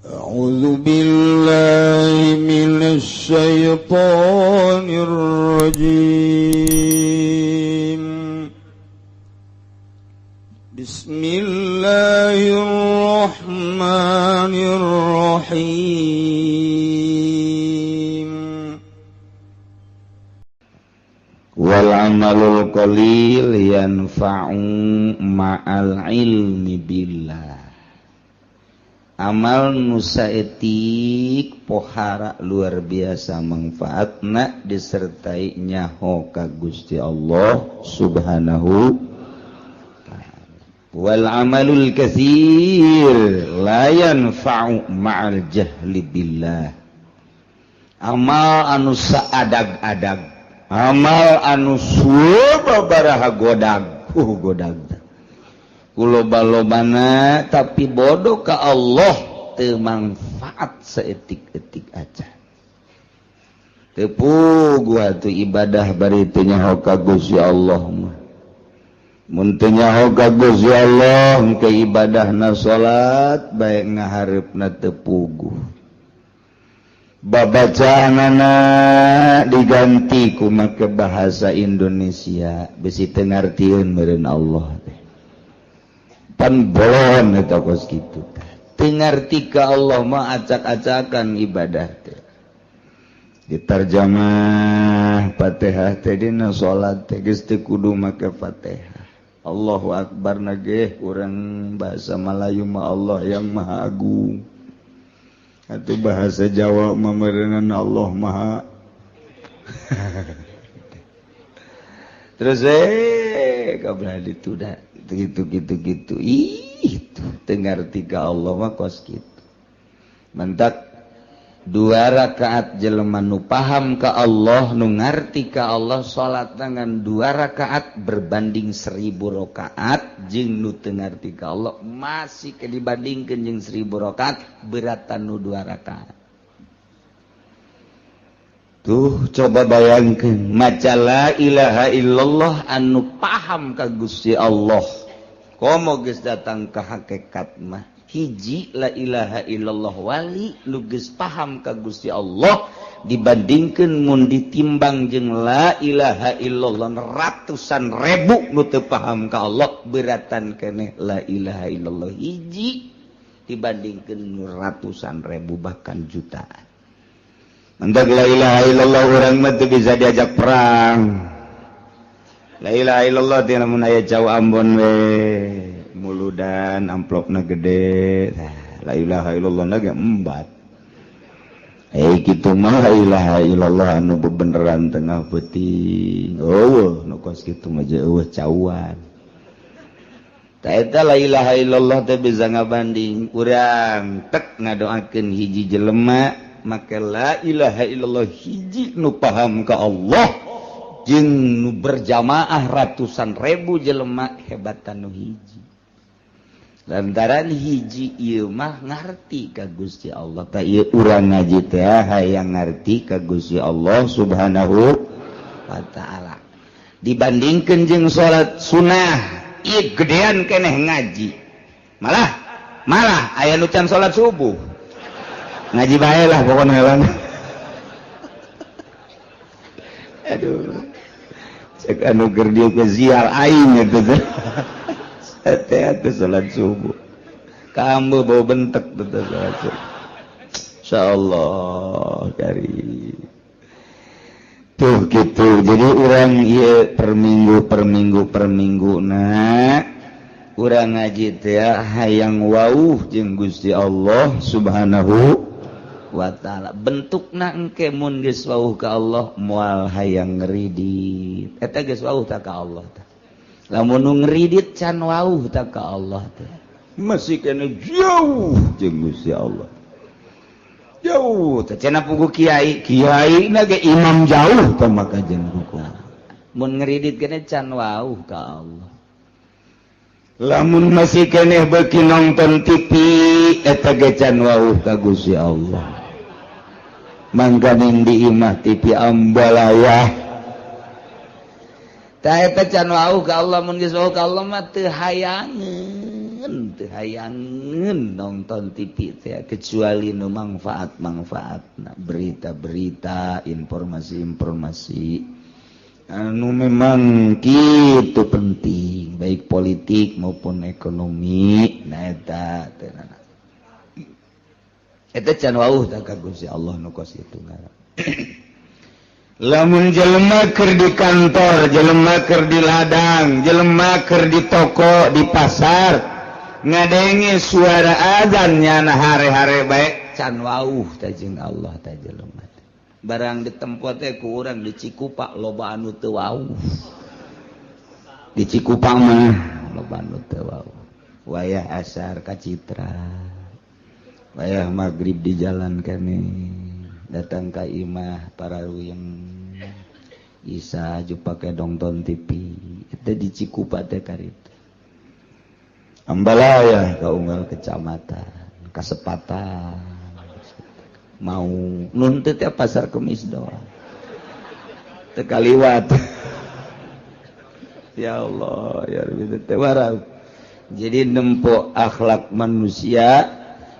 أعوذ بالله من الشيطان الرجيم. بسم الله الرحمن الرحيم. والعمل القليل ينفع مع العلم بالله. Amal nu saeutik pohara luar biasa manfaatna disertai nyaho ka Gusti Allah Subhanahu. والعمل الكثير لا ينفع مع الجهل بالله. Amal anu saadag-adag, amal anu sababaraha godag, godag kuloba-lobana, tapi bodoh ka Allah, teu manfaat saeutik-eutik aja. Teu puguh tuh ibadah bari teu nyaho ka Gusti Allah mah. Mun teu nyaho ka Gusti Allah ke ibadahna, salat bae ngaharepna teu puguh, babacaanana diganti ku make bahasa Indonesia, bisi teu ngartieun meureun Allah teh. Pan bolon eta kos kitu. Teu ngarti ka Allah mah acak-acakan ibadah teh. Diterjemah Fatihah teh dina salat teh geus teu kudu make Fatihah. Allahu Akbar na ge urang bahasa Melayu mah Allah yang Maha Agung. Atau bahasa Jawa mah meureunan Allah Maha. Terus kabeh dituda gitu gitu gitu. Ih, teu ngarti ka Allah mah kos kitu. Mentak dua rakaat jelema nu paham ka Allah, nu ngarti ka Allah, salat dengan dua rakaat berbanding 1000 rakaat jeung nu teu ngarti ka Allah masih ke dibandingkeun jeung 1000 rakaat beratan nu dua rakaat. Tuh, coba bayangkan maca la ilaha illallah anu paham ka Gusti Allah, komo geus datang ka hakikat mah, hiji la ilaha illallah wali nu geus paham ka Gusti Allah dibandingkeun mun ditimbang jeung la ilaha illallah ratusan ribu nu teu paham ka Allah, beratan keneh la ilaha illallah hiji dibandingkeun ratusan ribu bahkan jutaan. Mentak la ilaha illallah urang mah teu bisa diajak perang. La ilaha illallah teh lamun aya cau Ambon we muludan amplopna gede. La ilaha illallah na ge embat. Kitu mah la ilaha illallah anu bebeneran tengah peuting. Eueuh nu kos kitu mah eueuh cauan. Ta eta la ilaha illallah teh bisa ngabanding urang tek ngadoakeun hiji jelema make la ilaha illallah hiji nu paham ka Allah jeung nu berjamaah ratusan ribu jelema hebatan nu hiji. Lantaran hiji ieu mah ngarti ka Gusti Allah. Ta ieu urang ngaji teh hayang ngarti ka Gusti Allah Subhanahu wa taala. Dibandingkeun jeung salat sunah, ieu gedean keneh ngaji. Malah malah aya nu can salat subuh. Ngaji bae lah pokona heula. Aduh. Cek anu keur dieu ke zial aing eta teh. Teh salat subuh. Kamu bau bentek teh salat subuh. Insyaallah kari. Tuh gitu. Jadi urang ieu per minggu per minggu per minggu na urang ngaji teh hayang wauh jeung Gusti Allah Subhanahu wa ta'ala. Bentukna engke mun geus wauh ka Allah moal hayang ngeridit. Eta geus wauh ta ka Allah tah. Lamun nu ngeridit can wauh ta ka Allah teh. Masih kena jauh jeung Gusti Allah. Jauh teh cenah pugu kiai, kiai na ge imam jauh tah maka jeung buku. Mun ngeridit kene can wauh ka Allah. Lamun masih keneh beuki nonton TV eta ge can wauh ka Gusti Allah. Mangkaning di imah TV ambalaya. Ta eta can wauh ka Allah. Mun geus wauh ka Allah mah teu hayangeun. hayangeun teu hayangeun nonton TV teh kecuali nu manfaat-manfaatna, berita-berita, informasi-informasi anu memang kitu penting, baik politik maupun ekonomi. Nah, eta teh eta can wauh tah ka Gusti Allah nu kos kitu ngaran. Lamun jelema keur di kantor, jelema keur di ladang, jelema keur di toko, di pasar, ngadenge suara azan nyana hare-hare bae, can wauh teh jeung Allah teh jelema. Barang ditempo teh ku urang di Cikupa loba anu teu wauh. Di Cikupa mah loba anu teu wauh. Wayah asar ka Citra. Wayah magrib di jalan kene. Datang ka imah para yang Isa ju pake nonton TV itu di Cikupa teh karita. Ambalaya ka unggal kecamatan, kasepatan mau nuntut ya pasar Kemis doang teu kaliwat. Ya Allah ya Rabbi teh warau. Jadi nempo akhlak manusia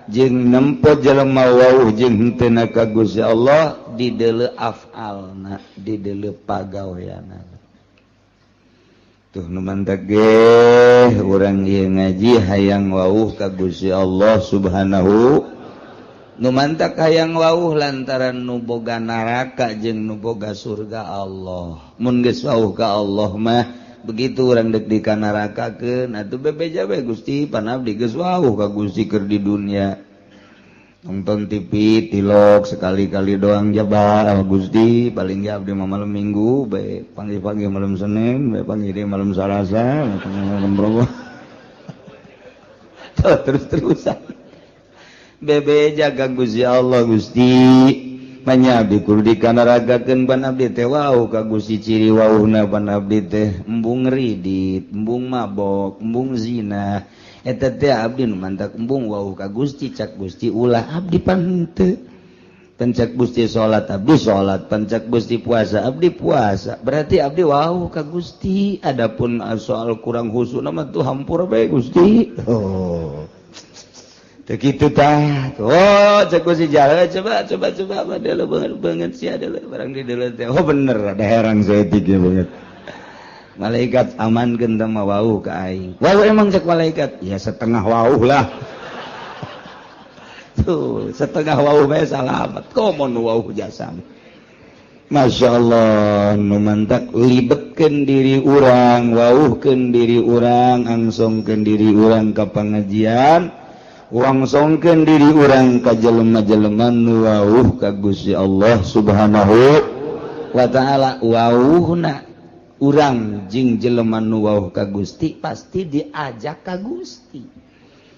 jeung nempo jelema wauh jeung henteu ka Gusti Allah di deuleu afalna, di deuleu pagaweanna. Tuh nu mantak ge urang ieu ngaji hayang wauh ka Gusti Allah Subhanahu. Nu mantak hayang wauh lantaran nu boga neraka jeung nu boga surga Allah. Mun geus wauh ka Allah mah begitu urang dek di kanarakakeun atuh bebeja we Gusti, pan abdi geus wauh ka Gusti keur di dunia. Nonton TV tilok sekali-kali doang jaba Gusti, paling ge abdi mah malam Minggu bae panggih-panggih malam Senin, bae panggih deui malam Salasa, malam Rebo. Terus-terusan. Bebeja ka Gusti Allah, Gusti manya abdi kudu dikanarakakeun pan abdi teh wauh ka Gusti, ciri wauhna pan abdi teh embung ridit, embung mabok, embung zina. Eta teh abdi nu mantak embung wauh ka Gusti, cak Gusti ulah abdi pan henteu. Pencak Gusti salat abdi salat, pencak Gusti puasa abdi puasa. Berarti abdi wauh ka Gusti. Adapun soal kurang khusuk mah tuh hampura bae Gusti. Oh. Teu kitu tah. Oh, cek Gusti jalan coba coba coba apa deuleu banget banget sia deuleu barang di deuleu teh. Oh bener ada herang saeutik ya banget. Malaikat amankeun teh mah wauh ka aing. Wauh emang cek malaikat? Ya setengah wauh lah. Tuh, setengah wauh bae salamet. Komo nu wauh jasa. Masya Allah, nu mantak libetkeun diri urang, wauhkeun diri urang, angsongkeun diri urang ka pangajian, wangsongkeun diri urang ka jelema-jelema nu wauh ka Gusti Allah Subhanahu wa taala. Wauhna urang jeung jelema nu wauh ka Gusti pasti diajak ka Gusti.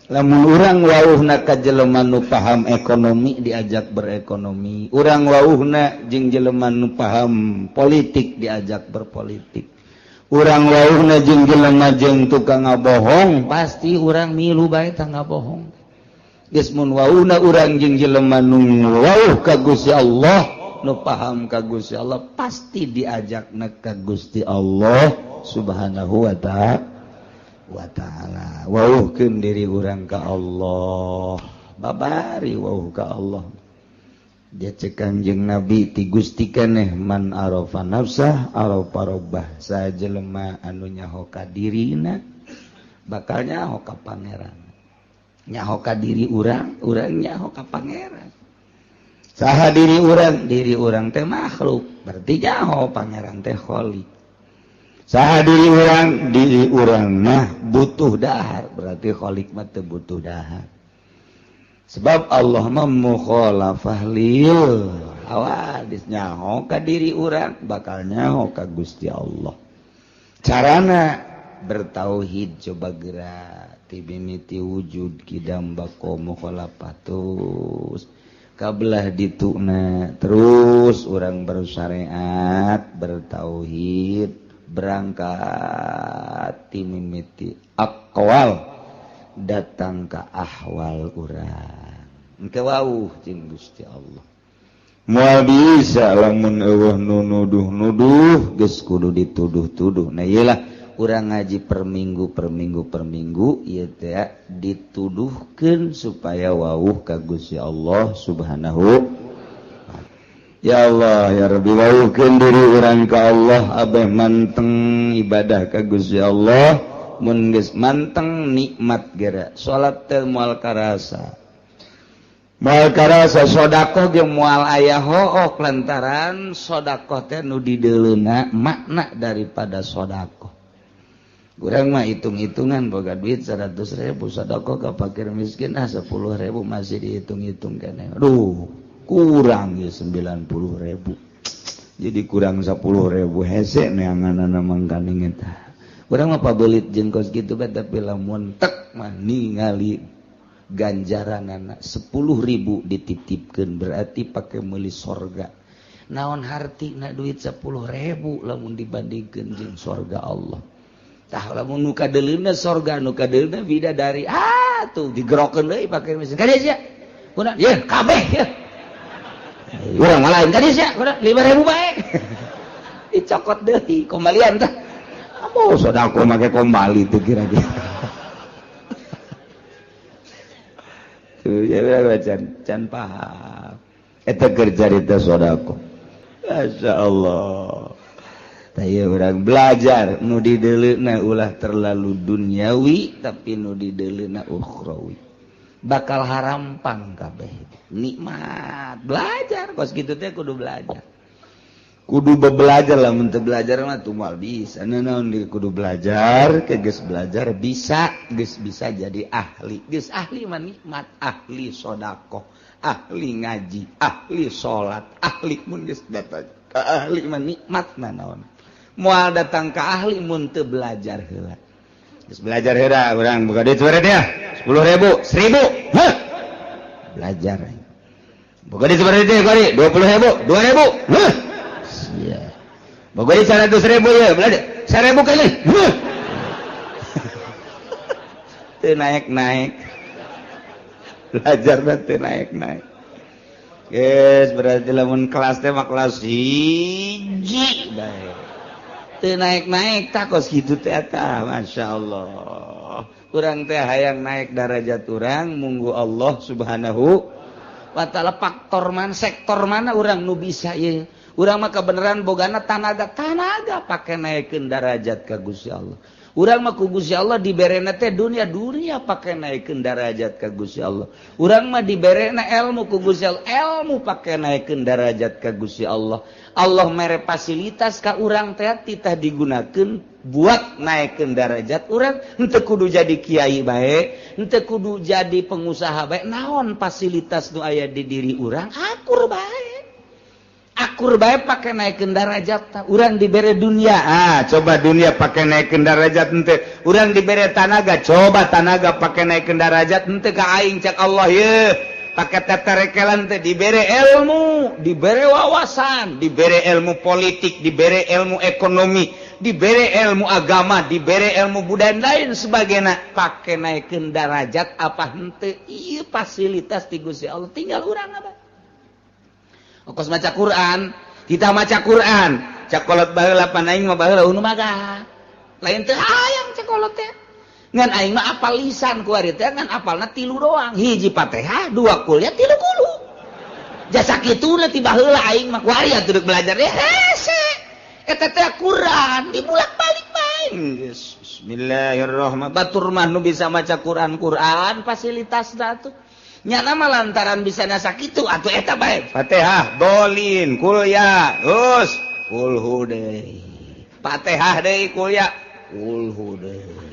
Lamun urang wauhna ka jelema nu paham ekonomi diajak berekonomi, urang wauhna jeung jelema nu paham politik diajak berpolitik, urang wauhna jeung jelema jeung tukang ngabohong pasti urang milu bae tah ngabohong. Geus mun wauhna urang jeung jelema nu wauh ka Gusti Allah, nu paham ka Gusti Allah pasti diajakna ka Gusti Allah Subhanahu wa ta'ala. Wauhkeun diri urang ka Allah, babari wauh ka Allah. Dia cek Kanjeng Nabi ti Gusti keneh man arafa nafsah arafa rabbah. Sajelema anu nyaho ka dirina bakal nyaho ka pangeran. Nyaho ka diri urang, urang nyaho ka pangeran. Saha diri urang? Diri urang teh makhluk, berarti nyaho pangeran teh khalik. Saha diri urang? Diri urang mah butuh dahar, berarti khalik mah teu butuh dahar. Sebab Allah mah mukhalafah lil hawadis, nyaho ka diri urang bakal nyaho ka Gusti Allah. Carana bertauhid coba gerak tibimiti wujud kidam bako mukhalafah terus kabelah dituna terus urang bersyariat bertauhid berangkat timimiti aqwal datang ke ahwal urang engke wauh jeung Gusti Allah. Moal bisa lamun eueuh nu nuduh-nuduh geus kudu dituduh-tuduh. Nah ieu lah Urang ngaji per minggu per minggu per minggu ieu teh dituduhkeun supaya wawuh ka Gusti Allah Subhanahu. Ya Allah ya Rabbi, wawuhkeun diri urang ka Allah abeh manteng ibadah ka Gusti Allah. Mun geus manteng nikmat geura salat teh moal karasa, moal karasa sedekah ge moal aya hook lantaran sedekah teh nu dideuleuna makna daripada sedekah. Urang mah hitung-hitungan boga duit 100.000 sedekah ka fakir miskin ah 10.000 masih dihitung-hitung keneh. Aduh, kurang ya 90.000. Jadi kurang 10.000 hese neanganana mangkaning eta. Urang mah pabelit jeung kos kitu bae tapi lamun tek mah ningali ganjaranana 10.000 dititipkeun berarti pake meuli sorga. Naon hartina duit 10.000 lamun dibandingkeun jeung sorga Allah. Tah lamun nu kadeuleuna sorga nu kadeuleuna bidadari ah tuh digerokeun deui pake mesin. Kadieu sia. Kuna ye kabeh ye. Urang mah lain kadieu sia, kuna 5.000 bae. Dicokot deui kembalian tah. Apa sedekah make kembali teh kira-kira. Tuh ya can can paham. Eta keur carita sedekah. Masyaallah. Taya orang belajar nu dideuleuna ulah terlalu duniawi tapi nu dideuleuna ukhrawi bakal harampang kabeh nikmat belajar kos kitu teh kudu belajar kudu belajar lah mun teu belajar mah teu moal bisa naon kudu belajar ke geus belajar bisa geus bisa jadi ahli geus ahli mah nikmat ahli sedekah ahli ngaji ahli salat ahli mun geus datang ka ahli mah nikmat naon moal datang ka ahli mun teu belajar heula. Geus belajar heula urang boga duit sabaraha dia? 10.000, 1.000. Heh. Belajar. Boga duit sabaraha dia kali? 20.000, 2.000. Heh. Sia. Boga duit 100.000 ye, belajar. 1.000 kali. Heh. Teu naik-naik. Belajar teu naik-naik. Geus berarti lamun kelas teh mah kelas 1 bae. Teu naik-naik tah kos kitu teh eta masyaallah. Urang teh hayang naik darajat urang munggu Allah Subhanahu wa taala faktor mana sektor mana urang nu bisa ieu. Urang mah kebenaran bogana tanaga tanaga pake naikeun darajat ka Gusti Allah. Urang mah ku Gusti Allah diberena teh dunia dunia pake naikeun darajat ka Gusti Allah. Urang mah diberena ilmu ku Gusti Allah, ilmu pake naikeun darajat ka Gusti Allah. Allah mere fasilitas ka urang teh titah digunakeun buat naikeun darajat urang. Henteu kudu jadi kiai bae, henteu kudu jadi pengusaha bae. Naon fasilitas nu aya di diri urang akur bae. Akur bae pake naikeun darajat. Urang dibere dunia, ah coba dunia pake naikeun darajat henteu. Urang dibere tanaga, coba tanaga pake naikeun darajat henteu ka aing cek Allah ye. Pake teterekelan teh dibere ilmu, dibere wawasan, dibere ilmu politik, dibere ilmu ekonomi, dibere ilmu agama, dibere ilmu budaya lain sebagainya. Pake naikeun darajat apa henteu? Ieu fasilitas ti Gusti Allah tinggal urang apa? Okos maca Quran, kita maca Quran, cakolot baheula pan aing mah baheula unu maga. Lain teu hayang cakolot teh. Ngan aing mah apal lisan ku ari teh ngan apalna 3 doang. Hiji Fatihah, 2 kuliah, 3 kulu. Jasa kituna ti baheula aing mah ku ari atuh deuk belajar deh hese. Eta teh Quran dibulak-balik bae. Bismillahirrahmanirrahim. Batur mah nu bisa maca Quran, Quran fasilitasna atuh. Nyana mah lantaran bisa nasa kitu atuh eta bae. Fatihah, dolin, kuliah, terus kulhu deui. Fatihah deui kuliah, kulhu deui.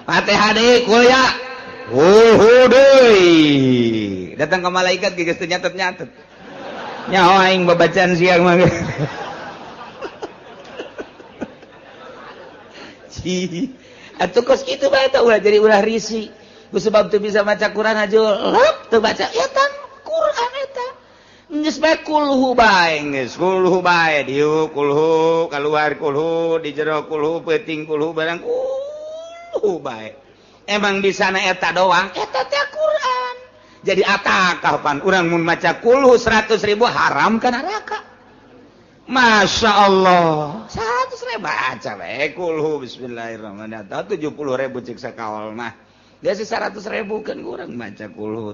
Fatihah deui kuliah, kulhu deui. Datang ke malaikat geus teu nyatet-nyatet. Nyaho aing babacaan siang mah. Ci, atuh kos kitu bae teh ulah jadi ulah risi. Ku sebab teu bisa maca Quran aja lep teu baca eta Quran eta geus bae kulhu bae geus kulhu bae dieu kulhu kaluar kulhu di jero kulhu peuting kulhu barang kulhu bae emang di sana eta doang eta teh Quran jadi atakah pan urang mun maca kulhu 100.000 haram ka neraka. Masya Allah 100.000 baca we kulhu bismillahirrahmanirrahim 70.000 cek sakaol mah dia sih 100.000 kan kurang maca kulhu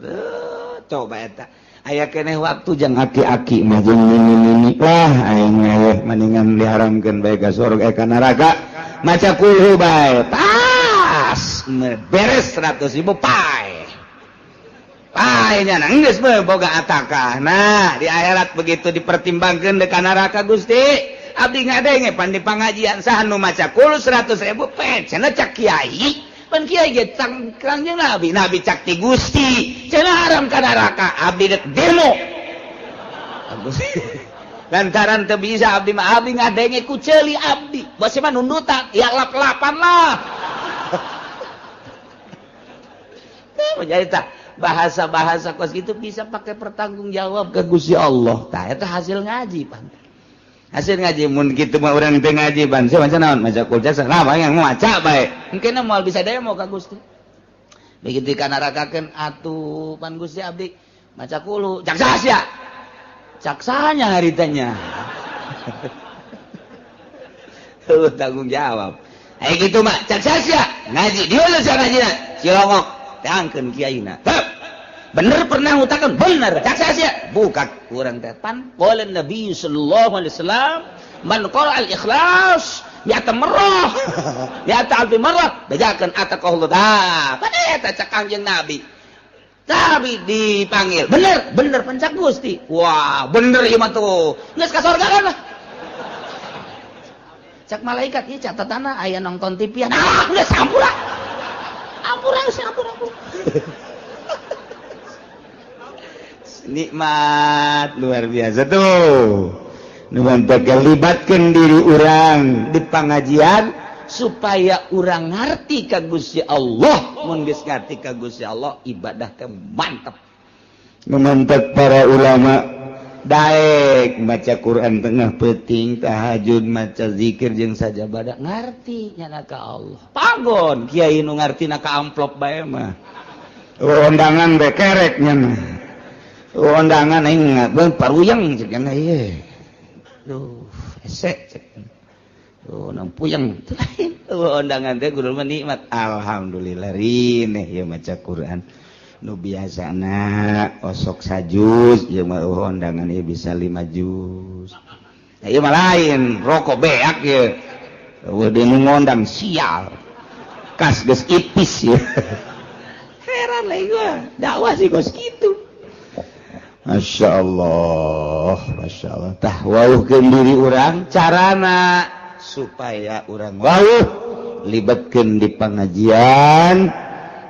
coba eta aya keneh waktu jang aki-aki mah jeung nini-nini lah aing mah mendingan diharamkeun bae ka surga ka neraka maca kulhu bae pas beres 100.000 pae pae nya geus boga atakah. Nah di akhirat begitu dipertimbangkeun deuk ka neraka Gusti abdi ngadenge pan di pangajian saha nu maca kulhu 100.000 pe cenah cak kiai pan kiai ge kangjeng nabi nabi cak ti Gusti cenah haram ka neraka abdi dek demo lantaran teu bisa abdi mah abdi ngadenge ku ceuli abdi bos mah nundutan ya lap-lapan lah. Jadi tah bahasa-bahasa kos gitu bisa pakai pertanggungjawab ke Gusti Allah. Tah eta hasil ngaji pan. Hasil ngaji mun kitu mah urang teh ngaji pan. Sia maca naon? Maca kul jasa. Nah, yang maca bae. Mungkin moal bisa demo ka Gusti. Begitu kanarakakeun atuh pan Gusti abdi maca kulu. Cak saha sia? Cak sahanya haritanya. Tuh tanggung jawab. Ai kitu mah cak saha sia? Ngaji di mana sia ngajina? Cilongok. Tangkeun kiaina. Bener pernah ngutakeun bener. Cak saha sia? Buka urang teh pan qala Nabi sallallahu alaihi wasallam man qara al-ikhlas mi'ata marrah mi'ata alfi marrah bejakeun ataqallahu. Tah pan eta cak Kangjeng Nabi. Tapi dipanggil bener bener pencak Gusti. Wah, bener ieu mah tuh. Geus ka sorga kan lah. Cak malaikat ieu catatanna aya nonton TV. Ah, geus ampura. Ampura geus ampura. Nikmat luar biasa tuh. Nu mantap libatkeun diri urang di pangajian supaya urang ngarti ka Gusti Allah. Mun geus ngarti ka Gusti Allah ibadah teh mantep. Nu mantap para ulama daek maca Quran tengah peuting tahajud maca zikir jeung sajabada ngarti nya ka Allah. Pagon kiai nu ngartina ka amplop bae mah. Undangan bae kerek nya mah. Undangan aing ngabeun paruyang cek nya ieu. Duh, esek cek. Oh, nang puyeng. Undangan teh kudu mah nikmat. Alhamdulillah rineh ieu maca Quran. Nu biasana osok sajuz ieu mah undangan ieu bisa 5 juz. Nah, ieu mah lain, rokok beak ieu. Eueuh deui nu ngondang sial. Kas geus ipis ieu. Heran lah gua, dakwah sih kos kitu. Masya Allah, Masya Allah. Tah wauhkeun diri urang carana supaya urang wauh libatkeun di pengajian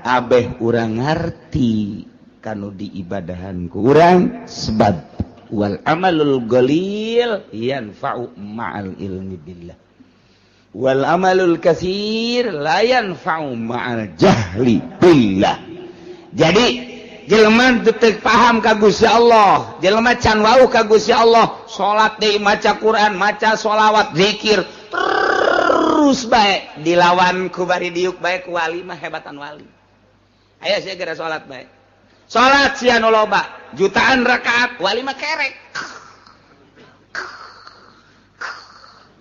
abeh urang ngarti kanu diibadahan ku urang sebab wal amalul qalil yanfa'u ma'al ilmi billah wal amalul katsir la yanfa'u ma'al jahli billah. Jadi jelema teu paham ka Gusti Allah, jelema can wauh ka Gusti Allah, salat deui maca Quran, maca sholawat, zikir terus bae dilawan ku bari diuk bae ku wali mah hebatan wali. Aya sia geura salat bae. Salat sia nu loba, jutaan rakaat, wali mah kerek.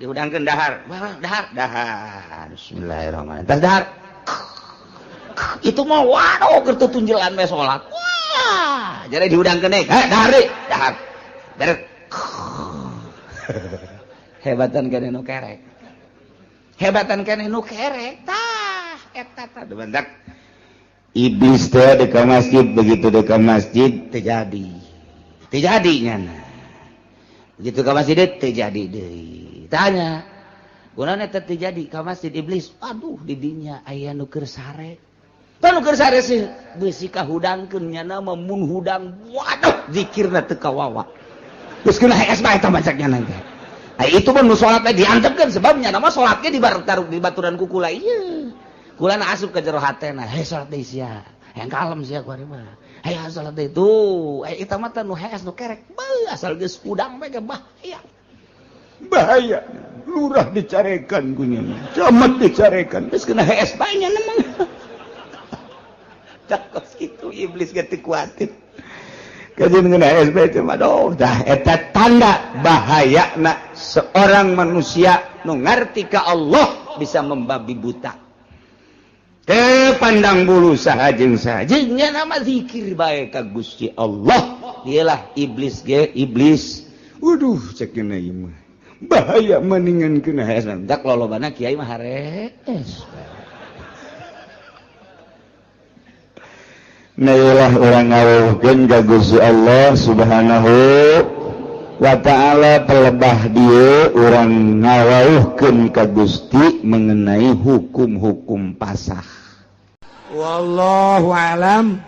Dihudangkeun dahar, dahar, dahar. Bismillahirrahmanirrahim. Tas dahar. Itu mah waduh keur tutunjelan bae salat. Wah, jadi dihudangkeun deui. Heh, dahar deui, dahar. Beres. Hebatan keneh nu kerek. Hebatan keneh nu kerek. Tah, eta tah bentak. Iblis teh di ka masjid, begitu di ka masjid teu jadi. Teu jadi nyana. Begitu ka masjid teu jadi deui. Tanya, kunaon eta teu jadi ka masjid iblis? Aduh, di dinya aya nu keur sare. Tah nu keur sare sih beusi kahudangkeun nyana mah mun hudang waduh zikirna teu kawawa. Geus kena hees bae eta macak nyana teh. Ai itu mah nu salat teh diantepkeun sebab nyana mah salatnya di baturan ku kula ieu. Kulana asup ke jero hatena, hei salat deui sia. Hayang kalem sia kuari mah. Hayang salat deui tuh, eta mah teh nu hees nu kerek. Beuh asal geus hudang bae bahaya. Bahaya. Lurah dicarekan ku nya. Camat dicarekan. Geus kena hees bae nya mah. Kos kitu iblis ge teu kuatir. Kajian kena HSP mah, aduh, dah eta tanda bahaya nak seorang manusia nu ngarti ka Allah bisa membabi buta. Teu pandang bulu saha jeung saha. Jeung nama zikir bae ka Gusti Allah. Dialah iblis ge iblis. Waduh, cek ieu mah. Bahaya mendingan kena HSP. Tak lolobana kiai mah harees. Nah, urang ngawuhkeun ka Gusti Allah Subhanahu wa ta'ala. Pelebah dia urang ngawuhkeun ka Gusti mengenai hukum-hukum pasah. Wallahu alam.